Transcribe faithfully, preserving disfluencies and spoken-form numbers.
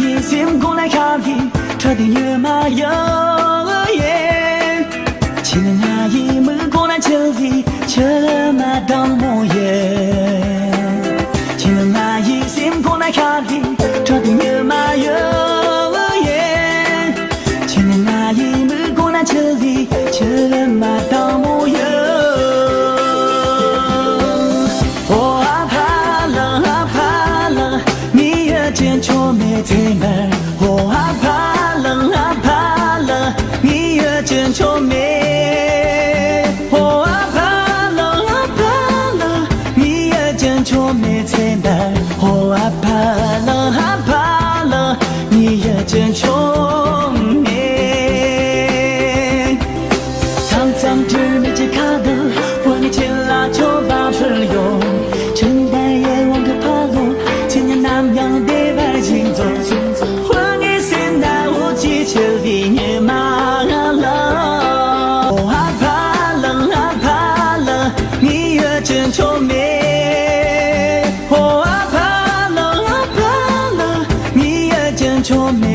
ཡིད་སེམས་ཁོང་ན་ཤར་བའི་ཁྲོ་དེ་ཉི་མ་ཡོད་ཡེ། ཁྱེད་ནི་ང་ཡི་མིག་ཁོང་ན་འཆར་བའི་ཆུ་ལ་མ་དྭངས་མོ་ཡེ། ཁྱེད་ནི་ང་ཡི་སེམས་ཁོང་ན་ཤར་བའི་ཁྲོ་དེ་ཉི་མ་ཡོད་ཡེ། ཁྱེད་ནི་ང་ཡི་མིག་ཁོང་ན་འཆར་བའི་ཆུ་ལ་མ་དྭངས་མོ་ཡེ། ཨོ་ཨ་ཕ་ལ་ཨ་ཕ་ལ། ངའི་ཡིད་ཀྱི་མཆོད་མེ་ཚེ་འདིར། ཨོ་ཨ་ཕ་ལ་ཨ་ཕ་ལ། ངའི་ཡིད་ཀྱི་མཆོད་མེ། ཨོ་ཨ་ཕ་ལ་ཨ་ཕ་ལ། ངའི་ཡིད་ཀྱི་མཆོད་མེ་ཚེ་འདིར། ཨོ་ཨ་ཕ་ལ་ཨ་ཕ་ལ། ངའི་ཡིད་ཀྱི་མཆོད་མེ། མཚམས་མཚམས་དྲི་མེད་ཀྱི་ཁ་དོག་བོད་ཀྱི་ཆུ་ལ་མཆོད་པ་ཕུལ་ཡོང་། ཁྲིམས་ལྡན་ཡིད་དབང་གི་ཕ་རོལ་ཁྱེད་ཉིད་ནམ་ཡང་བདེ་བར་བཞུགས་མཛོད། བོད་ཀྱི་སེམས་ན་འོད་ཀྱིས་འཁྱིལ་བའི་ཉི་མ་ལ། ཨོ་ཨ་ཕ་ལ་ཨ་ཕ་ལ། ངའི་ཡིད་ཀྱི་མཆོད་མེ། ཨོ་ཨ་ཕ་ལ་ཨ་ཕ་ལ། ངའི་ཡིད་ཀྱི་མཆོད་མེ།